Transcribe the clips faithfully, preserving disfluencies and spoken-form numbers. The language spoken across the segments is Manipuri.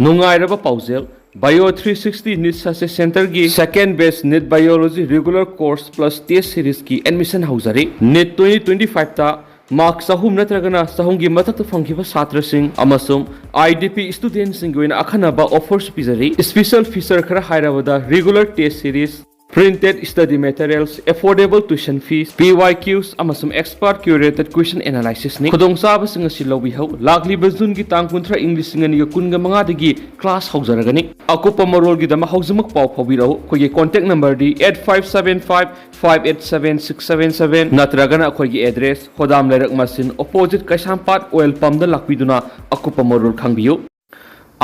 ꯅꯨꯡꯉꯥꯏꯔꯕ ꯄꯥꯎꯖꯦꯜ, Bio three sixty NEET Success Centreꯒꯤ second batch NEET Biology regular course plus test seriesꯀꯤ admission ꯍꯧꯖꯔꯦ꯫ NEET twenty twenty fiveꯇ mark ꯆꯍꯨꯝ ꯅꯠꯇ꯭ꯔꯒꯅ ꯆꯍꯨꯝꯒꯤ ꯃꯊꯛꯇ ꯐꯪꯈꯤꯕ ꯁꯥꯇ꯭ꯔꯁꯤꯡ ꯑꯃꯁꯨꯡ IDP studentꯁꯤꯡꯒꯤ ꯑꯣꯏꯅ ꯑꯈꯟꯅꯕ offerꯁꯨ ꯄꯤꯖꯔꯤ꯫ Special feature ꯈꯔ ꯍꯥꯏꯔꯕꯗ regular test series, printed study materials, affordable tuition fees, PYQs ꯑꯃꯁꯨꯡ expert curated question analysisꯅꯤ꯫ ꯈꯨꯗꯣꯡꯆꯥꯕꯁꯤꯡ ꯑꯁꯤ ꯂꯧꯕꯤꯍꯧ꯫ ꯂꯥꯛꯂꯤꯕ Juneꯒꯤ ꯇꯥꯡ ꯀꯨꯟꯊ꯭ꯔꯥ, ꯏꯪ ꯂꯤꯁꯤꯡ ꯑꯅꯤꯒ ꯀꯨꯟꯒ ꯃꯉꯥꯗꯒꯤ class ꯍꯧꯖꯔꯒꯅꯤ꯫ ꯑꯀꯨꯞꯄ ꯃꯔꯣꯜꯒꯤꯗꯃꯛ ꯍꯧꯖꯤꯛꯃꯛ ꯄꯥꯎ ꯐꯥꯎꯕꯤꯔꯛꯎ꯫ ꯑꯩꯈꯣꯏꯒꯤ contact numberꯗꯤ eight five seven five five eight seven six seven seven ꯅꯠꯇ꯭ꯔꯒꯅ ꯑꯩꯈꯣꯏꯒꯤ address ꯍꯣꯗꯥꯝ ꯂꯩꯔꯛ ꯃꯆꯤꯟ opposite ꯀꯩꯁꯥꯝꯄꯥꯠ oil pumpꯗ ꯂꯥꯛꯄꯤꯗꯨꯅ ꯑꯀꯨꯞꯄ ꯃꯔꯣꯜ ꯈꯪꯕꯤꯌꯨ꯫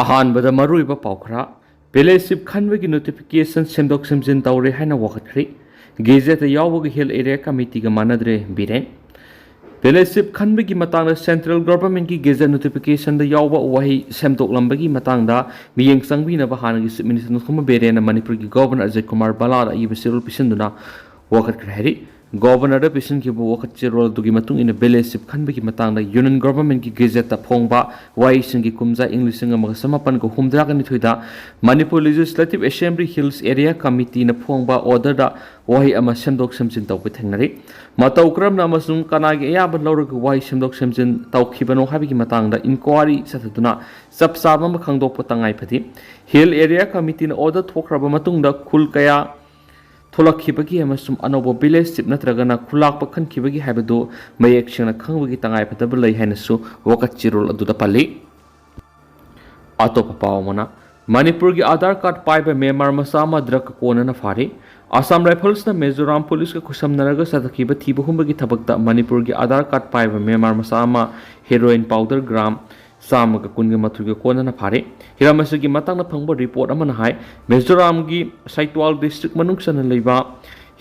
ꯑꯍꯥꯟꯕꯗ ꯃꯔꯨꯑꯣꯏꯕ ꯄꯥꯎ ꯈꯔ꯫ Fellowship ꯈꯟꯕꯒꯤ notification ꯁꯦꯝꯗꯣꯛ ꯁꯦꯝꯖꯤꯟ ꯇꯧꯔꯦ ꯍꯥꯏꯅ ꯋꯥꯀꯠꯈ꯭ꯔꯦ꯫ Gazetteꯇ ꯌꯥꯎꯕꯒ Hill Area Committeeꯒ ꯃꯥꯟꯅꯗ꯭ꯔꯦ, ꯕꯤꯔꯦꯟ꯫ Fellowship ꯈꯟꯕꯒꯤ ꯃꯇꯥꯡꯗ central governmentꯀꯤ gazette notificationꯗ ꯌꯥꯎꯕ ꯋꯥꯍꯩ ꯁꯦꯝꯗꯣꯛꯂꯝꯕꯒꯤ ꯃꯇꯥꯡꯗ ꯃꯤꯠꯌꯦꯡ ꯆꯪꯕꯤꯅꯕ ꯍꯥꯟꯅꯒꯤ Chief Minister ꯅꯣꯡꯊꯣꯝꯕꯝ ꯕꯤꯔꯦꯟꯅ ꯃꯅꯤꯄꯨꯔꯒꯤ Governor ꯑꯖꯌ ꯀꯨꯃꯥꯔ ꯚꯜꯂꯥꯗ ꯏꯕ ꯆꯦꯔꯣꯜ ꯄꯤꯁꯤꯟꯗꯨꯅ ꯋꯥꯀꯠꯈ꯭ꯔꯦ ꯍꯥꯏꯔꯤ꯫ Governorꯗ ꯄꯤꯁꯤꯟꯈꯤꯕ ꯋꯥꯀꯠ ꯆꯦꯔꯣꯜ ꯑꯗꯨꯒꯤ ꯃꯇꯨꯡ ꯏꯟꯅ fellowship ꯈꯟꯕꯒꯤ ꯃꯇꯥꯡꯗ Union Governmentꯀꯤ gazetteꯇ ꯐꯣꯡꯕ ꯋꯥꯍꯩꯁꯤꯡꯒꯤ ꯀꯨꯝꯖꯥ ꯏꯪ ꯂꯤꯁꯤꯡ ꯑꯃꯒ ꯆꯃꯥꯄꯟꯒ ꯍꯨꯝꯐꯨꯇꯔꯥꯒ ꯅꯤꯊꯣꯏꯗ Manipur Legislative Assembly Hills Area Committeeꯅ ꯐꯣꯡꯕ orderꯗ ꯋꯥꯍꯩ ꯑꯃ ꯁꯦꯝꯗꯣꯛ ꯁꯦꯝꯖꯤꯟ ꯇꯧꯕ ꯊꯦꯡꯅꯔꯤ꯫ ꯃꯇꯧ ꯀꯔꯝꯅ ꯑꯃꯁꯨꯡ ꯀꯅꯥꯒꯤ ꯑꯌꯥꯕ ꯂꯧꯔꯒ ꯋꯥꯍꯩ ꯁꯦꯝꯗꯣꯛ ꯁꯦꯝꯖꯤꯟ ꯇꯧꯈꯤꯕꯅꯣ ꯍꯥꯏꯕꯒꯤ ꯃꯇꯥꯡꯗ inquiry ꯆꯠꯊꯗꯨꯅ ꯆꯞ ꯆꯥꯕ ꯑꯃ ꯈꯪꯗꯣꯛꯄ ꯇꯉꯥꯏ ꯐꯗꯦ꯫ Hill Area Committeeꯅ order ꯊꯣꯛꯈ꯭ꯔꯕ ꯃꯇꯨꯡꯗ ꯈꯨꯜ ꯀꯌꯥ ꯊꯣꯛꯂꯛꯈꯤꯕꯒꯤ ꯑꯃꯁꯨꯡ ꯑꯅꯧꯕ village chief ꯅꯠꯇ꯭ꯔꯒꯅ ꯈꯨꯜꯂꯥꯛꯄ ꯈꯟꯈꯤꯕꯒꯤ ꯍꯥꯏꯕꯗꯨ ꯃꯌꯦꯛ ꯁꯦꯡꯅ ꯈꯪꯕꯒꯤ ꯇꯉꯥꯏꯐꯗꯕ ꯂꯩ ꯍꯥꯏꯅꯁꯨ ꯋꯥꯀꯠ ꯆꯦꯔꯣꯜ ꯑꯗꯨꯗ ꯄꯜꯂꯤ꯫ ꯑꯇꯣꯞꯄ ꯄꯥꯎ ꯑꯃꯅ, ꯃꯅꯤꯄꯨꯔꯒꯤ ꯑꯥꯙꯥꯔ ꯀꯥꯔꯗ ꯄꯥꯏꯕ ꯃ꯭ꯌꯥꯟꯃꯥꯔ ꯃꯆꯥ ꯑꯃ drugꯀ ꯀꯣꯟꯅꯅ ꯐꯥꯔꯦ꯫ Assam Riflesꯅ ꯃꯤꯖꯣꯔꯥꯝ ꯄꯨꯂꯤꯁꯀ ꯈꯨꯠꯁꯝꯅꯔꯒ ꯆꯠꯊꯈꯤꯕ ꯊꯤꯕ ꯍꯨꯝꯕꯒꯤ ꯊꯕꯛꯇ ꯃꯅꯤꯄꯨꯔꯒꯤ ꯑꯥꯙꯥꯔ ꯀꯥꯔꯗ ꯄꯥꯏꯕ ꯃ꯭ꯌꯥꯟꯃꯥꯔ ꯃꯆꯥ ꯑꯃ heroin powder gram ꯆꯥꯝꯃꯒ ꯀꯨꯟꯒ ꯃꯥꯊꯣꯏꯒ ꯀꯣꯟꯅꯅ ꯐꯥꯔꯦ꯫ ꯍꯤꯔꯝ ꯑꯁꯤꯒꯤ ꯃꯇꯥꯡꯗ ꯐꯪꯕ report ꯑꯃꯅ ꯍꯥꯏ, ꯃꯤꯖꯣꯔꯥꯝꯒꯤ ꯁꯥꯏꯇ꯭ꯋꯥꯜ district ꯃꯅꯨꯡ ꯆꯟꯅ ꯂꯩꯕ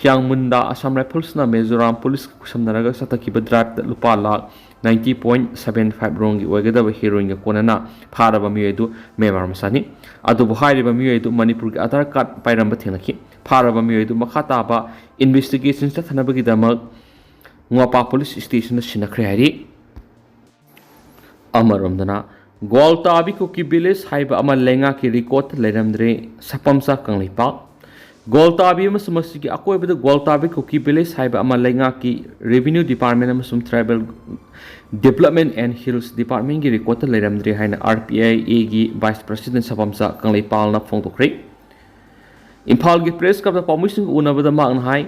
ꯍꯤꯌꯥꯡꯃꯨꯟꯗ Assam Riflesꯅ ꯃꯤꯖꯣꯔꯥꯝ ꯄꯨꯂꯤꯁꯀ ꯈꯨꯠꯁꯝꯅꯔꯒ ꯆꯠꯊꯈꯤꯕ driveꯇ ꯂꯨꯄꯥ lakh ninety point seven five ꯔꯣꯝꯒꯤ ꯑꯣꯏꯒꯗꯕ heroinꯒ ꯀꯣꯟꯅꯅ ꯐꯥꯔꯕ ꯃꯤꯑꯣꯏ ꯑꯗꯨ ꯃ꯭ꯌꯥꯟꯃꯥꯔ ꯃꯆꯥꯅꯤ꯫ ꯑꯗꯨꯕꯨ ꯍꯥꯏꯔꯤꯕ ꯃꯤꯑꯣꯏ ꯑꯗꯨ ꯃꯅꯤꯄꯨꯔꯒꯤ ꯑꯥꯙꯥꯔ ꯀꯥꯔꯗ ꯄꯥꯏꯔꯝꯕ ꯊꯦꯡꯅꯈꯤ꯫ ꯐꯥꯔꯕ ꯃꯤꯑꯣꯏ ꯑꯗꯨ ꯃꯈꯥ ꯇꯥꯕ investigation ꯆꯠꯊꯅꯕꯒꯤꯗꯃꯛ ꯉꯋꯥꯄꯥ police stationꯗ ꯁꯤꯟꯅꯈ꯭ꯔꯦ ꯍꯥꯏꯔꯤ꯫ ꯑꯃꯔꯣꯝꯗꯅ, ꯒ꯭ꯋꯥꯜꯇꯥꯕꯤ ꯀꯨꯀꯤ ꯚꯤꯂꯦꯖ ꯍꯥꯏꯕ ꯑꯃ ꯂꯩꯉꯥꯛꯀꯤ ꯔꯦꯀꯣꯔꯗꯇ ꯂꯩꯔꯝꯗ꯭ꯔꯦ, ꯁꯥꯄꯝꯆꯥ ꯀꯪꯂꯩꯄꯥꯛ꯫ ꯒ꯭ꯋꯥꯜꯇꯥꯕꯤ ꯑꯃꯁꯨꯡ ꯃꯁꯤꯒꯤ ꯑꯀꯣꯏꯕꯗ ꯒ꯭ꯋꯥꯜꯇꯥꯕꯤ ꯀꯨꯀꯤ ꯚꯤꯂꯦꯖ ꯍꯥꯏꯕ ꯑꯃ ꯂꯩꯉꯥꯛꯀꯤ Revenue Department ꯑꯃꯁꯨꯡ Tribal Development and Hills Departmentꯀꯤ ꯔꯦꯀꯣꯔꯗꯇ ꯂꯩꯔꯝꯗ꯭ꯔꯦ ꯍꯥꯏꯅ RPIAꯒꯤ Vice President ꯁꯥꯄꯝꯆꯥ ꯀꯪꯂꯩꯄꯥꯜꯅ ꯐꯣꯡꯗꯣꯛꯈ꯭ꯔꯦ꯫ ꯏꯝꯐꯥꯜꯒꯤ ꯄ꯭ꯔꯦꯁ ꯀ꯭ꯂꯕꯇ ꯄꯥꯎꯃꯤꯁꯤꯡꯒ ꯎꯅꯕꯗ ꯃꯍꯥꯛꯅ ꯍꯥꯏ,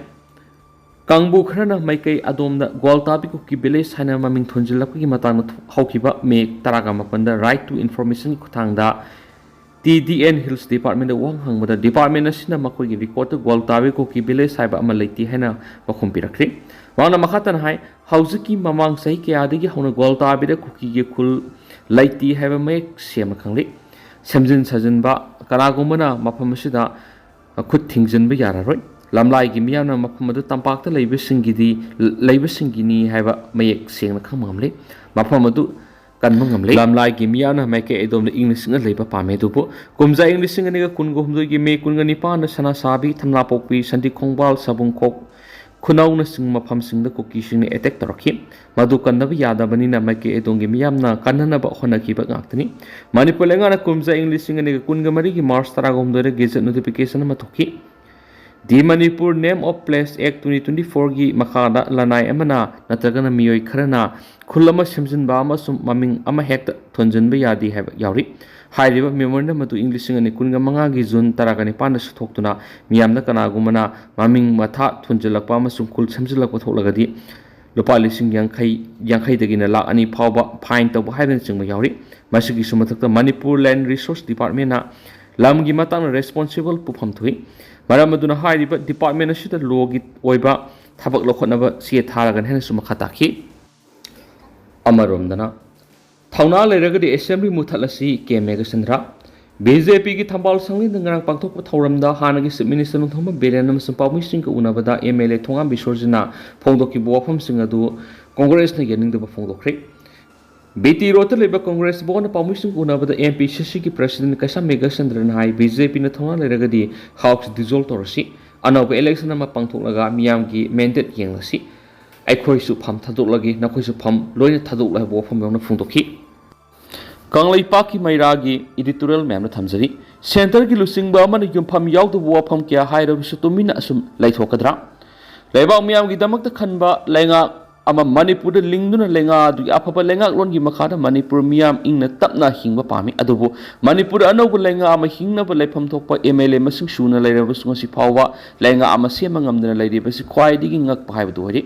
ꯀꯥꯡꯕꯨ ꯈꯔꯅ ꯃꯥꯏꯀꯩ ꯑꯗꯣꯝꯗ ꯒ꯭ꯋꯥꯜꯇꯥꯕꯤ ꯀꯨꯀꯤ ꯚꯤꯂꯦꯖ ꯍꯥꯏꯅ ꯃꯃꯤꯡ ꯊꯣꯟꯖꯤꯜꯂꯛꯄꯒꯤ ꯃꯇꯥꯡꯗ ꯍꯧꯈꯤꯕ ꯃꯦ ꯇꯔꯥꯒ ꯃꯥꯄꯟꯗ Right to Informationꯒꯤ ꯈꯨꯠꯊꯥꯡꯗ TDN Hills Departmentꯇ ꯋꯥꯍꯪ ꯍꯪꯕꯗ department ꯑꯁꯤꯅ ꯃꯈꯣꯏꯒꯤ ꯔꯦꯀꯣꯔꯗꯇ ꯒ꯭ꯋꯥꯜꯇꯥꯕꯤ ꯀꯨꯀꯤ ꯚꯤꯂꯦꯖ ꯍꯥꯏꯕ ꯑꯃ ꯂꯩꯇꯦ ꯍꯥꯏꯅ ꯄꯥꯎꯈꯨꯝ ꯄꯤꯔꯛꯈ꯭ꯔꯦ꯫ ꯃꯍꯥꯛꯅ ꯃꯈꯥ ꯇꯥꯅ ꯍꯥꯏ, ꯍꯧꯖꯤꯛꯀꯤ ꯃꯃꯥꯡ ꯆꯍꯤ ꯀꯌꯥꯗꯒꯤ ꯍꯧꯅ ꯒ꯭ꯋꯥꯜꯇꯥꯕꯤꯗ ꯀꯨꯀꯤꯒꯤ ꯈꯨꯜ ꯂꯩꯇꯦ ꯍꯥꯏꯕ ꯃꯌꯦꯛ ꯁꯦꯡꯅ ꯈꯪꯂꯤ꯫ ꯁꯦꯝꯖꯤꯟ ꯁꯥꯖꯤꯟꯕ ꯀꯅꯥꯒꯨꯝꯕꯅ ꯃꯐꯝ ꯑꯁꯤꯗ ꯈꯨꯠ ꯊꯤꯡꯖꯤꯟꯕ ꯌꯥꯔꯔꯣꯏ꯫ ꯂꯝꯂꯥꯏꯒꯤ ꯃꯤꯌꯥꯝꯅ ꯃꯐꯝ ꯑꯗꯨ ꯇꯝꯄꯥꯛꯇ ꯂꯩꯕꯁꯤꯡꯒꯤꯗꯤ, ꯂꯩꯕꯁꯤꯡꯒꯤꯅꯤ ꯍꯥꯏꯕ ꯃꯌꯦꯛ ꯁꯦꯡꯅ ꯈꯪꯕ ꯉꯝꯂꯦ꯫ ꯃꯐꯝ ꯑꯗꯨ ꯀꯟꯕ ꯉꯝꯂꯦ꯫ ꯂꯝꯂꯥꯏꯒꯤ ꯃꯤꯌꯥꯝꯅ ꯃꯥꯏꯀꯩ ꯑꯗꯣꯝꯗ ꯏꯪꯅ ꯆꯤꯛꯅ ꯂꯩꯕ ꯄꯥꯝꯃꯦ, ꯑꯗꯨꯕꯨ ꯀꯨꯝꯖꯥ ꯏꯪ ꯂꯤꯁꯤꯡ ꯑꯅꯤꯒ ꯀꯨꯟꯒ ꯍꯨꯝꯗꯣꯏꯒꯤ ꯃꯦ ꯀꯨꯟꯒ ꯅꯤꯄꯥꯟꯗ ꯁꯅꯥꯁꯥꯕꯤ, ꯊꯝꯅꯥꯄꯣꯛꯄꯤ, ꯁꯟꯗꯤ ꯈꯣꯡꯕꯥꯜ, ꯁꯥꯕꯨꯡꯈꯣꯛ, ꯈꯨꯅꯧꯅꯆꯤꯡꯕ ꯃꯐꯝꯁꯤꯡꯗ ꯀꯨꯀꯤꯁꯤꯡꯅ attack ꯇꯧꯔꯛꯈꯤ꯫ ꯃꯗꯨ ꯀꯟꯗꯕ ꯌꯥꯗꯕꯅꯤꯅ ꯃꯥꯏꯀꯩ ꯑꯗꯣꯝꯒꯤ ꯃꯤꯌꯥꯝꯅ ꯀꯟꯅꯅꯕ ꯍꯣꯠꯅꯈꯤꯕ ꯉꯥꯛꯇꯅꯤ꯫ ꯃꯅꯤꯄꯨꯔ ꯂꯩꯉꯥꯛꯅ ꯀꯨꯝꯖꯥ ꯏꯪ ꯂꯤꯁꯤꯡ ꯑꯅꯤꯒ ꯀꯨꯟꯒ ꯃꯔꯤꯒꯤ March ꯇꯔꯥꯒ ꯍꯨꯝꯗꯣꯏꯗ gazette notification ꯑꯃ ꯊꯣꯛꯈꯤ꯫ The Manipur Name of Place Act twenty twenty-fourꯒꯤ ꯃꯈꯥꯗ ꯂꯅꯥꯏ ꯑꯃꯅ ꯅꯠꯇ꯭ꯔꯒꯅ ꯃꯤꯑꯣꯏ ꯈꯔꯅ ꯈꯨꯜ ꯑꯃ ꯁꯦꯝꯖꯤꯟꯕ ꯑꯃꯁꯨꯡ ꯃꯃꯤꯡ ꯑꯃ ꯍꯦꯛꯇ ꯊꯣꯟꯖꯤꯟꯕ ꯌꯥꯗꯦ ꯍꯥꯏꯕ ꯌꯥꯎꯔꯤ꯫ ꯍꯥꯏꯔꯤꯕ memorandum ꯑꯗꯨ ꯏꯪ ꯂꯤꯁꯤꯡ ꯑꯅꯤ ꯀꯨꯟꯒ ꯃꯉꯥꯒꯤ June ꯇꯔꯥꯒ ꯅꯤꯄꯥꯟꯗ ꯁꯨꯊꯣꯛꯇꯨꯅ ꯃꯤꯌꯥꯝꯗ ꯀꯅꯥꯒꯨꯝꯕꯅ ꯃꯃꯤꯡ ꯃꯊꯥ ꯊꯣꯟꯖꯤꯜꯂꯛꯄ ꯑꯃꯁꯨꯡ ꯈꯨꯜ ꯁꯦꯝꯖꯤꯜꯂꯛꯄ ꯊꯣꯛꯂꯒꯗꯤ ꯂꯨꯄꯥ ꯂꯤꯁꯤꯡ ꯌꯥꯡꯈꯩ, ꯌꯥꯡꯈꯩꯗꯒꯤꯅ ꯂꯥꯈ ꯑꯅꯤ ꯐꯥꯎꯕ fine ꯇꯧꯕ ꯍꯥꯏꯕꯅꯆꯤꯡꯕ ꯌꯥꯎꯔꯤ꯫ ꯃꯁꯤꯒꯤꯁꯨ ꯃꯊꯛꯇ ꯃꯅꯤꯄꯨꯔ Land Resource Departmentꯅ ꯂꯝꯒꯤ ꯃꯇꯥꯡꯗ responsible ꯄꯨꯐꯝ ꯊꯣꯛꯏ꯫ ꯃꯔꯝ ꯑꯗꯨꯅ ꯍꯥꯏꯔꯤꯕ department ꯑꯁꯤꯗ lawꯒꯤ ꯑꯣꯏꯕ ꯊꯕꯛ ꯂꯧꯈꯠꯅꯕ ꯆꯦ ꯊꯥꯔꯒꯅꯤ ꯍꯥꯏꯅꯁꯨ ꯃꯈꯥ ꯇꯥꯈꯤ꯫ ꯑꯃꯔꯣꯝꯗꯅ, ꯊꯧꯅꯥ ꯂꯩꯔꯒꯗꯤ assembly ꯃꯨꯠꯊꯠꯂꯁꯤ, ꯀꯦ ꯃꯦꯘꯆꯟꯗ꯭ꯔ꯫ BJPꯒꯤ ꯊꯝꯕꯥꯜ ꯁꯪꯂꯦꯟꯗ ꯉꯔꯥꯡ ꯄꯥꯡꯊꯣꯛꯄ ꯊꯧꯔꯝꯗ ꯍꯥꯟꯅꯒꯤ Chief Minister ꯅꯣꯡꯊꯣꯝꯕꯝ ꯕꯤꯔꯦꯟ ꯑꯃꯁꯨꯡ ꯄꯥꯎꯃꯤꯁꯤꯡꯒ ꯎꯅꯕꯗ MLA ꯊꯣꯉꯥꯝ ꯕꯤꯁꯣꯔꯖꯤꯅ ꯐꯣꯡꯗꯣꯛꯈꯤꯕ ꯋꯥꯐꯝꯁꯤꯡ ꯑꯗꯨ Congressꯅ ꯌꯥꯅꯤꯡꯗꯕ ꯐꯣꯡꯗꯣꯛꯈ꯭ꯔꯦ꯫ BT Roadꯇ ꯂꯩꯕ Congress ꯚꯋꯟꯗ ꯄꯥꯎꯃꯤꯁꯤꯡꯒ ꯎꯅꯕꯗ MPCCꯒꯤ President ꯀꯩꯁꯥꯝ ꯃꯦꯘꯆꯟꯗ꯭ꯔꯅ ꯍꯥꯏ, BJPꯅ ꯊꯧꯅꯥ ꯂꯩꯔꯒꯗꯤ House dissolve ꯇꯧꯔꯁꯤ, ꯑꯅꯧꯕ election ꯑꯃ ꯄꯥꯡꯊꯣꯛꯂꯒ ꯃꯤꯌꯥꯝꯒꯤ mandate ꯌꯦꯡꯂꯁꯤ꯫ ꯑꯩꯈꯣꯏꯁꯨ ꯐꯝ ꯊꯥꯗꯣꯛꯂꯒꯦ, ꯅꯈꯣꯏꯁꯨ ꯐꯝ ꯂꯣꯏꯅ ꯊꯥꯗꯣꯛꯂꯣ ꯍꯥꯏꯕ ꯋꯥꯐꯝ ꯌꯥꯎꯅ ꯐꯣꯡꯗꯣꯛꯈꯤ꯫ ꯀꯪꯂꯩꯄꯥꯛꯀꯤ ꯃꯩꯔꯥꯒꯤ editorial ꯃꯌꯥꯝꯅ ꯊꯝꯖꯔꯤ꯫ ꯁꯦꯟꯇꯔꯒꯤ ꯂꯨꯆꯤꯡꯕ ꯑꯃꯅ ꯌꯨꯝꯐꯝ ꯌꯥꯎꯗꯕ ꯋꯥꯐꯝ ꯀꯌꯥ ꯍꯥꯏꯔꯕꯁꯨ ꯇꯨꯃꯤꯟꯅ ꯑꯁꯨꯝ ꯂꯩꯊꯣꯛꯀꯗ꯭ꯔꯥ? ꯂꯩꯕꯥꯛ ꯃꯤꯌꯥꯝꯒꯤꯗꯃꯛꯇ ꯈꯟꯕ ꯂꯩꯉꯥꯛ ꯑꯃ ꯃꯅꯤꯄꯨꯔꯗ ꯂꯤꯡꯗꯨꯅ ꯂꯩꯉꯥꯛ ꯑꯗꯨꯒꯤ ꯑꯐꯕ ꯂꯩꯉꯥꯛꯂꯣꯟꯒꯤ ꯃꯈꯥꯗ ꯃꯅꯤꯄꯨꯔ ꯃꯤꯌꯥꯝ ꯏꯪꯅ ꯇꯞꯅ ꯍꯤꯡꯕ ꯄꯥꯝꯃꯤ꯫ ꯑꯗꯨꯕꯨ ꯃꯅꯤꯄꯨꯔ ꯑꯅꯧꯕ ꯂꯩꯉꯥꯛ ꯑꯃ ꯍꯤꯡꯅꯕ ꯂꯩꯐꯝ ꯊꯣꯛꯄ M L A ꯃꯁꯤꯡ ꯁꯨꯅ ꯂꯩꯔꯕꯁꯨ ꯉꯁꯤ ꯐꯥꯎꯕ ꯂꯩꯉꯥꯛ ꯑꯃ ꯁꯦꯝꯕ ꯉꯝꯗꯅ ꯂꯩꯔꯤꯕꯁꯤ ꯈ꯭ꯋꯥꯏꯗꯒꯤ ꯉꯛꯄ ꯍꯥꯏꯕꯗꯨ ꯑꯣꯏꯔꯤ꯫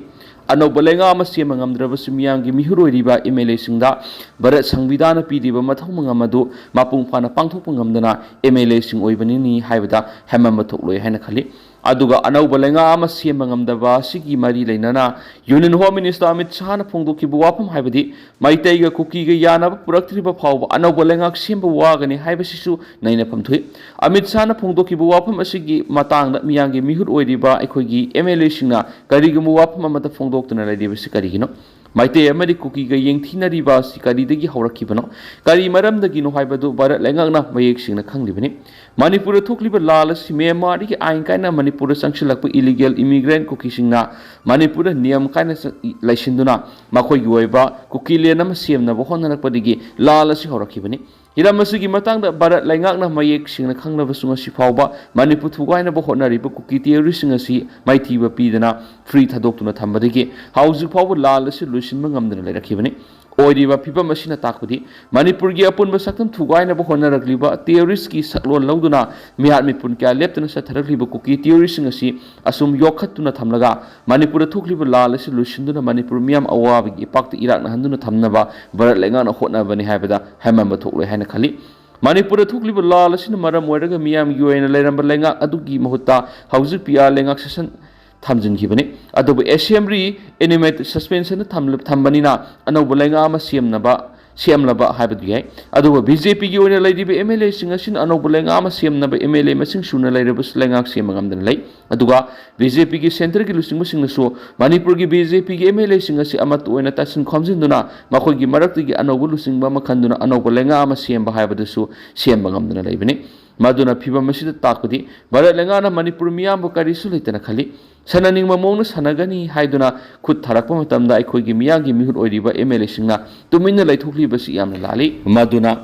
ꯑꯅꯧꯕ ꯂꯩꯉꯥꯛ ꯑꯃ ꯁꯦꯝꯕ ꯉꯝꯗ꯭ꯔꯕꯁꯨ ꯃꯤꯌꯥꯝꯒꯤ ꯃꯤꯍꯨꯠ ꯑꯣꯏꯔꯤꯕ M L A ꯁꯤꯡꯗ ꯚꯥꯔꯠ ꯁꯪꯕꯤꯙꯥꯟꯅ ꯄꯤꯔꯤꯕ ꯃꯊꯧ ꯃꯉꯝ ꯑꯗꯨ ꯃꯄꯨꯡ ꯐꯥꯅ ꯄꯥꯡꯊꯣꯛꯄ ꯉꯝꯗꯅ M L A ꯁꯤꯡ ꯑꯣꯏꯕꯅꯤꯅꯤ ꯍꯥꯏꯕꯗ ꯍꯦꯃꯟꯕ ꯊꯣꯛꯂꯣꯏ ꯍꯥꯏꯅ ꯈꯜꯂꯤ꯫ ꯑꯗꯨꯒ ꯑꯅꯧꯕ ꯂꯩꯉꯥꯛ ꯑꯃ ꯁꯦꯝꯕ ꯉꯝꯗꯕ ꯑꯁꯤꯒꯤ ꯃꯔꯤ ꯂꯩꯅꯅ Union Home Minister ꯑꯃꯤꯠ ꯁꯥꯍꯅ ꯐꯣꯡꯗꯣꯛꯈꯤꯕ ꯋꯥꯐꯝ ꯍꯥꯏꯕꯗꯤ ꯃꯩꯇꯩꯒ ꯀꯨꯀꯤꯒ ꯌꯥꯅꯕ ꯄꯨꯔꯛꯇ꯭ꯔꯤꯕ ꯐꯥꯎꯕ ꯑꯅꯧꯕ ꯂꯩꯉꯥꯛ ꯁꯦꯝꯕ ꯋꯥꯒꯅꯤ ꯍꯥꯏꯕꯁꯤꯁꯨ ꯅꯩꯅꯐꯝ ꯊꯣꯛꯏ꯫ ꯑꯃꯤꯠ ꯁꯥꯍꯅ ꯐꯣꯡꯗꯣꯛꯈꯤꯕ ꯋꯥꯐꯝ ꯑꯁꯤꯒꯤ ꯃꯇꯥꯡꯗ ꯃꯤꯌꯥꯝꯒꯤ ꯃꯤꯍꯨꯠ ꯑꯣꯏꯔꯤꯕ ꯑꯩꯈꯣꯏꯒꯤ M L A ꯁꯤꯡꯅ ꯀꯔꯤꯒꯨꯝꯕ ꯋꯥꯐꯝ ꯑꯃꯠꯇ ꯐꯣꯡꯗꯣꯛꯇꯨꯅ ꯂꯩꯔꯤꯕꯁꯤ ꯀꯔꯤꯒꯤꯅꯣ? ꯃꯩꯇꯩ ꯑꯃꯗꯤ ꯀꯨꯀꯤꯒ ꯌꯦꯡꯊꯤꯅꯔꯤꯕ ꯑꯁꯤ ꯀꯔꯤꯗꯒꯤ ꯍꯧꯔꯛꯈꯤꯕꯅꯣ? ꯀꯔꯤ ꯃꯔꯝꯗꯒꯤꯅꯣ ꯍꯥꯏꯕꯗꯨ ꯚꯥꯔꯠ ꯂꯩꯉꯥꯛꯅ ꯃꯌꯦꯛ ꯁꯦꯡꯅ ꯈꯪꯂꯤꯕꯅꯤ꯫ ꯃꯅꯤꯄꯨꯔꯗ ꯊꯣꯛꯂꯤꯕ ꯂꯥꯜ ꯑꯁꯤ ꯃ꯭ꯌꯥꯟꯃꯥꯔꯗꯒꯤ ꯑꯥꯏꯟ ꯀꯥꯏꯅ ꯃꯅꯤꯄꯨꯔꯗ ꯆꯪꯁꯤꯜꯂꯛꯄ illegal immigrant ꯀꯨꯀꯤꯁꯤꯡꯅ ꯃꯅꯤꯄꯨꯔꯗ ꯅꯤꯌꯝ ꯀꯥꯏꯅ ꯆ-, ꯂꯩꯁꯤꯟꯗꯨꯅ ꯃꯈꯣꯏꯒꯤ ꯑꯣꯏꯕ ꯀꯨꯀꯤꯂꯦꯟ ꯑꯃ ꯁꯦꯝꯅꯕ ꯍꯣꯠꯅꯔꯛꯄꯗꯒꯤ ꯂꯥꯜ ꯑꯁꯤ ꯍꯧꯔꯛꯈꯤꯕꯅꯤ꯫ ꯍꯤꯔꯝ ꯑꯁꯤꯒꯤ ꯃꯇꯥꯡꯗ ꯚꯥꯔꯠ ꯂꯩꯉꯥꯛꯅ ꯃꯌꯦꯛ ꯁꯦꯡꯅ ꯈꯪꯂꯕꯁꯨ ꯉꯁꯤ ꯐꯥꯎꯕ ꯃꯅꯤꯄꯨꯔ ꯊꯨꯒꯥꯏꯅꯕ ꯍꯣꯠꯅꯔꯤꯕ ꯀꯨꯀꯤ terrorist ꯁꯤꯡ ꯑꯁꯤ ꯃꯥꯏꯊꯤꯕ ꯄꯤꯗꯅ free ꯊꯥꯗꯣꯛꯇꯨꯅ ꯊꯝꯕꯗꯒꯤ ꯍꯧꯖꯤꯛ ꯐꯥꯎꯕ ꯂꯥꯜ ꯑꯁꯤ ꯂꯣꯏꯁꯤꯟꯕ ꯉꯝꯗꯅ ꯂꯩꯔꯛꯈꯤꯕꯅꯤ꯫ ꯑꯣꯏꯔꯤꯕ ꯐꯤꯕꯝ ꯑꯁꯤꯅ ꯇꯥꯛꯄꯗꯤ ꯃꯅꯤꯄꯨꯔꯒꯤ ꯑꯄꯨꯟꯕ ꯁꯛꯇꯝ ꯊꯨꯒꯥꯏꯅꯕ ꯍꯣꯠꯅꯔꯛꯂꯤꯕ terrorist ꯀꯤ ꯁꯛꯂꯣꯟ ꯂꯧꯗꯨꯅ ꯃꯤꯍꯥꯠ ꯃꯤꯄꯨꯟ ꯀꯌꯥ ꯂꯦꯞꯇꯅ ꯆꯠꯊꯔꯛꯂꯤꯕ ꯀꯨꯀꯤ terrorist ꯁꯤꯡ ꯑꯁꯤ ꯑꯁꯨꯝ ꯌꯣꯛꯈꯠꯇꯨꯅ ꯊꯝꯂꯒ ꯃꯅꯤꯄꯨꯔꯗ ꯊꯣꯛꯂꯤꯕ ꯂꯥꯜ ꯑꯁꯤ ꯂꯣꯏꯁꯤꯟꯗꯨꯅ ꯃꯅꯤꯄꯨꯔ ꯃꯤꯌꯥꯝ ꯑꯋꯥꯕꯒꯤ ꯏꯄꯥꯛꯇ ꯏꯔꯥꯛꯅꯍꯟꯗꯨꯅ ꯊꯝꯅꯕ ꯚꯥꯔꯠ ꯂꯩꯉꯥꯛꯅ ꯍꯣꯠꯅꯕꯅꯤ ꯍꯥꯏꯕꯗ ꯍꯦꯃꯟꯕ ꯊꯣꯛꯂꯣꯏ ꯍꯥꯏꯅ ꯈꯜꯂꯤ꯫ ꯃꯅꯤꯄꯨꯔꯗ ꯊꯣꯛꯂꯤꯕ ꯂꯥꯜ ꯑꯁꯤꯅ ꯃꯔꯝ ꯑꯣꯏꯔꯒ ꯃꯤꯌꯥꯝꯒꯤ ꯑꯣꯏꯅ ꯂꯩꯔꯝꯕ ꯂꯩꯉꯥꯛ ꯑꯗꯨꯒꯤ ꯃꯍꯨꯠꯇ ꯍꯧꯖꯤꯛ P R ꯂꯩꯉꯥꯛ ꯁꯦꯁꯟ ꯊꯝꯖꯤꯟꯈꯤꯕꯅꯤ꯫ ꯑꯗꯨꯕꯨ assembly inanimate suspension ꯊꯝꯂ-, ꯊꯝꯕꯅꯤꯅ ꯑꯅꯧꯕ ꯂꯩꯉꯥꯛ ꯑꯃ ꯁꯦꯝꯅꯕ, ꯁꯦꯝꯂꯕ ꯍꯥꯏꯕꯗꯨ ꯌꯥꯏ꯫ ꯑꯗꯨꯕꯨ B J P ꯒꯤ ꯑꯣꯏꯅ ꯂꯩꯔꯤꯕ M L A ꯁꯤꯡ ꯑꯁꯤꯅ ꯑꯅꯧꯕ ꯂꯩꯉꯥꯛ ꯑꯃ ꯁꯦꯝꯅꯕ M L A ꯃꯁꯤꯡ ꯁꯨꯅ ꯂꯩꯔꯕꯁꯨ ꯂꯩꯉꯥꯛ ꯁꯦꯝꯕ ꯉꯝꯗꯅ ꯂꯩ꯫ ꯑꯗꯨꯒ B J P ꯒꯤ centre ꯒꯤ ꯂꯨꯆꯤꯡꯕꯁꯤꯡꯅꯁꯨ ꯃꯅꯤꯄꯨꯔꯒꯤ B J P ꯒꯤ M L A ꯁꯤꯡ ꯑꯁꯤ ꯑꯃꯠꯇ ꯑꯣꯏꯅ ꯇꯥꯁꯤꯟ ꯈꯣꯝꯖꯤꯟꯗꯨꯅ ꯃꯈꯣꯏꯒꯤ ꯃꯔꯛꯇꯒꯤ ꯑꯅꯧꯕ ꯂꯨꯆꯤꯡꯕ ꯑꯃ ꯈꯟꯗꯨꯅ ꯑꯅꯧꯕ ꯂꯩꯉꯥꯛ ꯑꯃ ꯁꯦꯝꯕ ꯍꯥꯏꯕꯗꯨꯁꯨ ꯁꯦꯝꯕ ꯉꯝꯗꯅ ꯂꯩꯕꯅꯤ꯫ ꯃꯗꯨꯅ ꯐꯤꯚꯝ ꯑꯁꯤꯗ ꯇꯥꯛꯄꯗꯤ ꯚꯥꯔꯠ ꯂꯩꯉꯥꯛꯅ ꯃꯅꯤꯄꯨꯔ ꯃꯤꯌꯥꯝꯕꯨ ꯀꯔꯤꯁꯨ ꯂꯩꯇꯅ ꯈꯜꯂꯤ, ꯁꯥꯟꯅꯅꯤꯡꯕ ꯃꯑꯣꯡꯗ ꯁꯥꯟꯅꯒꯅꯤ ꯍꯥꯏꯗꯨꯅ ꯈꯨꯠ ꯊꯥꯔꯛꯄ ꯃꯇꯝꯗ ꯑꯩꯈꯣꯏꯒꯤ ꯃꯤꯌꯥꯝꯒꯤ ꯃꯤꯍꯨꯠ ꯑꯣꯏꯔꯤꯕ ꯑꯦꯝ ꯑꯦꯜ ꯑꯦꯁꯤꯡꯅ ꯇꯨꯃꯤꯟꯅ ꯂꯩꯊꯣꯛꯂꯤꯕꯁꯤ ꯌꯥꯝꯅ ꯂꯥꯜꯂꯤ꯫ ꯃꯗꯨꯅ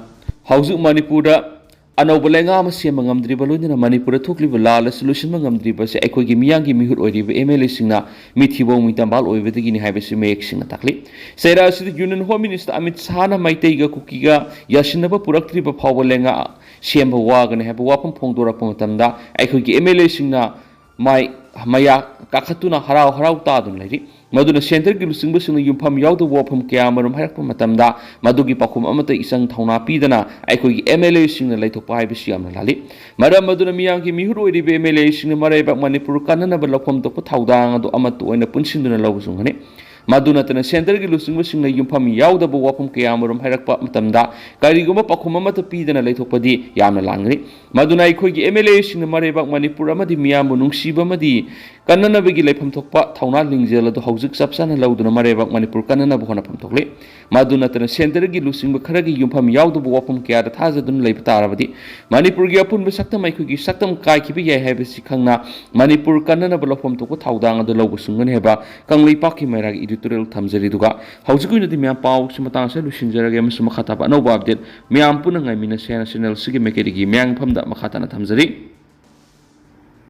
ꯍꯧꯖꯤꯛ ꯃꯅꯤꯄꯨꯔꯗ ꯑꯅꯧꯕ ꯂꯩꯉꯥꯛ ꯑꯃ ꯁꯦꯝꯕ ꯉꯝꯗ꯭ꯔꯤꯕ, ꯂꯣꯏꯅꯅ ꯃꯅꯤꯄꯨꯔꯗ ꯊꯣꯛꯂꯤꯕ ꯂꯥꯜ ꯑꯁꯤ ꯂꯣꯏꯁꯤꯟꯕ ꯉꯝꯗ꯭ꯔꯤꯕꯁꯦ ꯑꯩꯈꯣꯏꯒꯤ ꯃꯤꯌꯥꯝꯒꯤ ꯃꯤꯍꯨꯠ ꯑꯣꯏꯔꯤꯕ ꯑꯦꯝ ꯑꯦꯜ ꯑꯦꯁꯤꯡꯅ ꯃꯤꯊꯤꯕꯣꯡ ꯃꯤꯇꯝꯕꯥꯜ ꯑꯣꯏꯕꯗꯒꯤꯅꯤ ꯍꯥꯏꯕꯁꯤ ꯃꯌꯦꯛ ꯁꯦꯡꯅ ꯇꯥꯛꯂꯤ꯫ ꯆꯩꯔꯥ ꯑꯁꯤꯗ ꯌꯨꯅꯤꯌꯟ ꯍꯣꯝ ꯃꯤꯅꯤꯁꯇꯔ ꯑꯃꯤꯠ ꯁꯥꯍꯅ ꯃꯩꯇꯩꯒ ꯀꯨꯀꯤꯒ ꯌꯥꯁꯤꯟꯅꯕ ꯄꯨꯔꯛꯇ꯭ꯔꯤꯕ ꯐꯥꯎꯕ ꯂꯩꯉꯥꯛ ꯁꯦꯝꯕ ꯋꯥꯒꯅꯤ ꯍꯥꯏꯕ ꯋꯥꯐꯝ ꯐꯣꯡꯗꯣꯔꯛꯄ ꯃꯇꯝꯗ ꯑꯩꯈꯣꯏꯒꯤ ꯑꯦꯝ ꯑꯦꯜ ꯑꯦꯁꯤꯡꯅ ꯃꯥꯏ ꯃꯌꯥ ꯀꯥꯈꯠꯇꯨꯅ ꯍꯔꯥꯎ ꯍꯔꯥꯎ ꯇꯥꯗꯨꯅ ꯂꯩꯔꯤ꯫ ꯃꯗꯨꯅ ꯁꯦꯟꯇꯔꯒꯤ ꯂꯨꯆꯤꯡꯕꯁꯤꯡꯅ ꯌꯨꯝꯐꯝ ꯌꯥꯎꯗꯕ ꯋꯥꯐꯝ ꯀꯌꯥ ꯑꯃꯔꯣꯝ ꯍꯥꯏꯔꯛꯄ ꯃꯇꯝꯗ ꯃꯗꯨꯒꯤ ꯄꯥꯎꯈꯨꯝ ꯑꯃꯠꯇ ꯏꯆꯪ ꯊꯧꯅꯥ ꯄꯤꯗꯅ ꯑꯩꯈꯣꯏꯒꯤ ꯑꯦꯝ ꯑꯦꯜ ꯑꯦꯁꯤꯡꯅ ꯂꯩꯊꯣꯛꯄ ꯍꯥꯏꯕꯁꯤ ꯌꯥꯝꯅ ꯂꯥꯜꯂꯤ꯫ ꯃꯔꯝ ꯑꯗꯨꯅ ꯃꯤꯌꯥꯝꯒꯤ ꯃꯤꯍꯨꯠ ꯑꯣꯏꯔꯤꯕ ꯑꯦꯝ ꯑꯦꯜ ꯑꯦꯁꯤꯡꯅ ꯃꯔꯩꯕꯥꯛ ꯃꯅꯤꯄꯨꯔ ꯀꯟꯅꯅꯕ ꯂꯧꯐꯝ ꯊꯣꯛꯄ ꯊꯧꯗꯥꯡ ꯑꯗꯨ ꯑꯃꯠꯇ ꯑꯣꯏꯅ ꯄꯨꯟꯁꯤꯟꯗꯨꯅ ꯂꯧꯕꯁꯨ ꯉꯝꯒꯅꯤ꯫ ꯃꯗꯨ ꯅꯠꯇꯅ ꯁꯦꯟꯇꯔꯒꯤ ꯂꯨꯆꯤꯡꯕꯁꯤꯡꯅ ꯌꯨꯝꯐꯝ ꯌꯥꯎꯗꯕ ꯋꯥꯐꯝ ꯀꯌꯥ ꯑꯃꯔꯣꯝ ꯍꯥꯏꯔꯛꯄ ꯃꯇꯝꯗ ꯀꯔꯤꯒꯨꯝꯕ ꯄꯥꯎꯈꯨꯝ ꯑꯃꯠꯇ ꯄꯤꯗꯅ ꯂꯩꯊꯣꯛꯄꯗꯤ ꯌꯥꯝꯅ ꯂꯥꯟꯒꯅꯤ꯫ ꯃꯗꯨꯅ ꯑꯩꯈꯣꯏꯒꯤ ꯑꯦꯝ ꯑꯦꯜ ꯑꯦꯁꯤꯡꯅ ꯃꯔꯩꯕꯥꯛ ꯃꯅꯤꯄꯨꯔ ꯑꯃꯗꯤ ꯃꯤꯌꯥꯝꯕꯨ ꯅꯨꯡꯁꯤꯕ ꯑꯃꯗꯤ ꯀꯟꯅꯅꯕꯒꯤ ꯂꯩꯐꯝ ꯊꯣꯛꯄ ꯊꯧꯅꯥ ꯂꯤꯡꯖꯦꯜ ꯑꯗꯨ ꯍꯧꯖꯤꯛ ꯆꯞ ꯆꯥꯅ ꯂꯧꯗꯨꯅ ꯃꯔꯩꯕꯥꯛ ꯃꯅꯤꯄꯨꯔ ꯀꯟꯅꯅꯕ ꯍꯣꯠꯅꯐꯝ ꯊꯣꯛꯂꯤ꯫ ꯃꯗꯨ ꯅꯠꯇꯅ ꯁꯦꯟꯇꯔꯒꯤ ꯂꯨꯆꯤꯡꯕ ꯈꯔꯒꯤ ꯌꯨꯝꯐꯝ ꯌꯥꯎꯗꯕ ꯋꯥꯐꯝ ꯀꯌꯥꯗ ꯊꯥꯖꯗꯨꯅ ꯂꯩꯕ ꯇꯥꯔꯕꯗꯤ ꯃꯅꯤꯄꯨꯔꯒꯤ ꯑꯄꯨꯟꯕ ꯁꯛꯇꯝ ꯑꯩꯈꯣꯏꯒꯤ ꯁꯛꯇꯝ ꯀꯥꯏꯈꯤꯕ ꯌꯥꯏ ꯍꯥꯏꯕꯁꯤ ꯈꯪꯅ ꯃꯅꯤꯄꯨꯔ ꯀꯟꯅꯅꯕ ꯂꯧꯐꯝ ꯊꯣꯛꯄ ꯊꯧꯗꯥꯡ ꯑꯗꯨ ꯂꯧꯕ ꯆꯨꯝꯒꯅꯤ ꯍꯥꯏꯕ ꯀꯪꯂꯩꯄꯥꯛꯀꯤ ꯃꯩꯔꯥꯒꯤ editorial ꯊꯝꯖꯔꯤ꯫ ꯑꯗꯨꯒ ꯍꯧꯖꯤꯛꯀꯤ ꯑꯣꯏꯅꯗꯤ ꯃꯌꯥꯝ ꯄꯥꯎꯁꯤ ꯃꯇꯥꯡ ꯑꯁꯤꯗ ꯂꯣꯏꯁꯤꯟꯖꯔꯒꯦ ꯑꯃꯁꯨꯡ ꯃꯈꯥ ꯇꯥꯕ ꯑꯅꯧꯕ update ꯃꯌꯥꯝ ꯄꯨꯟꯅ ꯉꯥꯏꯃꯤꯟꯅꯁꯦ ꯍꯥꯏꯅ channel ꯑꯁꯤꯒꯤ ꯃꯥꯏꯀꯩꯗꯒꯤ ꯃꯌꯥꯝꯒꯤ ꯃꯐꯝꯗ ꯃꯈꯥ ꯇꯥꯅ ꯊꯝꯖꯔꯤ꯫